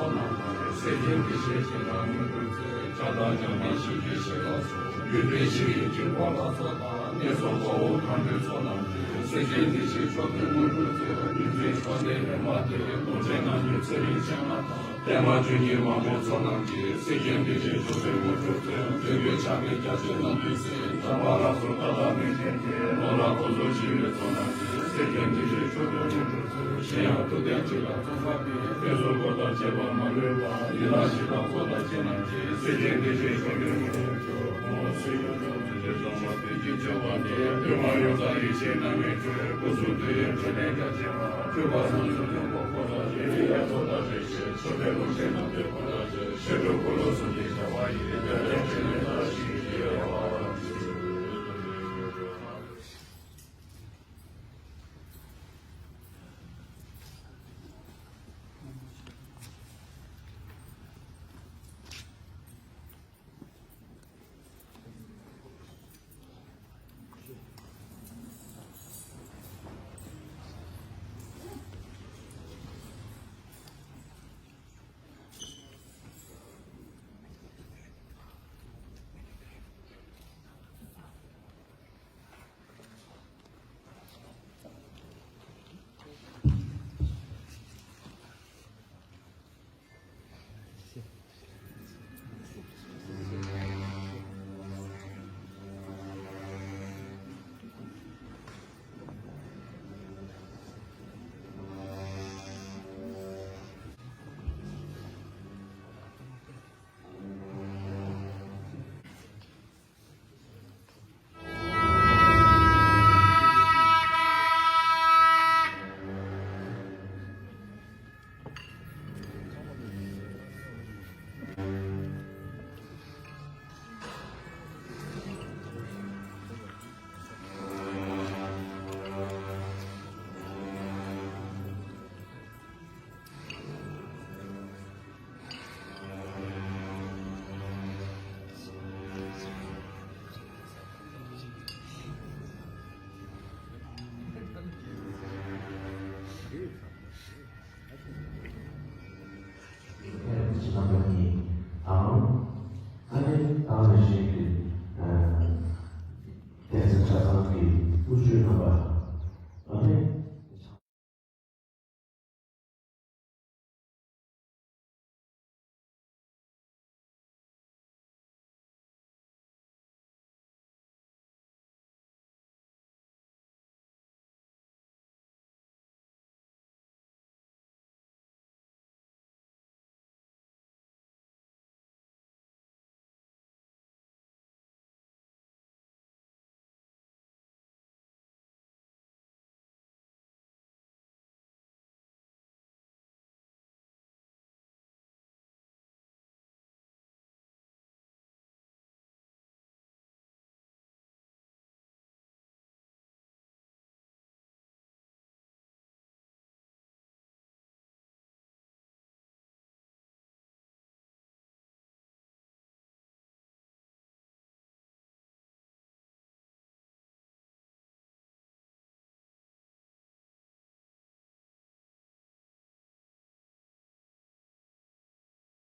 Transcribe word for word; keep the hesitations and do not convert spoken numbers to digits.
སེམས་ཅན་བདེ་གཤེགས་སྤྱན་དྲངས་དངོས་གྲུབ་སྩོལ། ཕྱག་དང་ཕྱག་མ་ཞིང་གི་ཞིང་ལ་སོགས། ཡུལ་དུས་ཞིང་གི་འཇིགས་པ་ལ་སོགས་དང་། ངན་སོང་དཔའ་བོ་མཁའ་འགྲོའི་ཚོགས་རྣམས་ཀྱིས། སེམས་ཅན་བདེ་གཤེགས་མཆོག་ཏུ་དངོས་གྲུབ་སྩོལ། བདུད་རྩིའི་མཆོག་ལྡན་ཨེ་མ་དེས། རྡོ་རྗེ་རྣམ་བསྒྱུར་ཚེ་རིང་ཅན་མ་དང་། བརྟན་མ་བཅུ་གཉིས་མང་པོའི་ཚོགས་རྣམས་ཀྱིས། སེམས་ཅན་བདེ་གཤེགས་མཆོག་ཏུ་དངོས་གྲུབ་སྩོལ། མདུན་གྱི་ཕྱག་གི་རྒྱ་ཆེན་རྣམས་ཀྱིས་གཟིགས། དམ་པ་ལ་སོགས་ཀ་དག་མིང་ཅན་གྱིས། ནོར་ལ་གོ་ཚོགས་ཞི་བའི་ཚོགས་རྣམས་ཀྱིས། སེམས་ཅན་བདེ་གཤེགས་མཆོག་ཏུ་དངོས་གྲུབ་སྩོལ། གཞན་ཡང་མཐུ་ལྡན་འཇིགས་ལ་ཚོགས་བསགས་པའི། དཔེ་གཟུགས་གོས་དང་བཅས་པ་མ་ལུས་པ། ཡི་དྭགས་གཞི་བདག་འཁོར་དང་བཅས་རྣམས་ཀྱིས། སེམས་ཅན་བདེ་གཤེགས་མཆོག་ཏུ་དངོས་གྲུབ་སྩོལ། ཁོ་བོ་སུ་ཡོད་དང་ཐུགས་རྗེས་བཟུང་བ། བདུད་ཀྱི་སྤྱོད་པ་ནི། ལུས་ངག་ཡིད་གསུམ་ཡེ་ཤེས་རྣམ་དབྱེ་གྲོལ། སྐུ་གསུང་ཐུགས་ཡོན་ཕྲིན་ལས་རྒྱ་ཆེ་བ། སྤྲུལ་པ་བསམ་གཟུགས་སྙིང་པོ་འཁོར་དང་བཅས། ཡེ་ཤེས་མཚོ་དང་བཅས་ཤིང་འཕྱུར་བའི་རླུང་ཆེན་རྣམས་ཀྱིས་འཁོར་དང་བཅས། ཕྱི་སྒྲུབ་འཁོར་ལོ་གསུམ་གྱི་བྱ་བ་ཡི། རྒྱལ་བའི་ཕྲིན་ལས་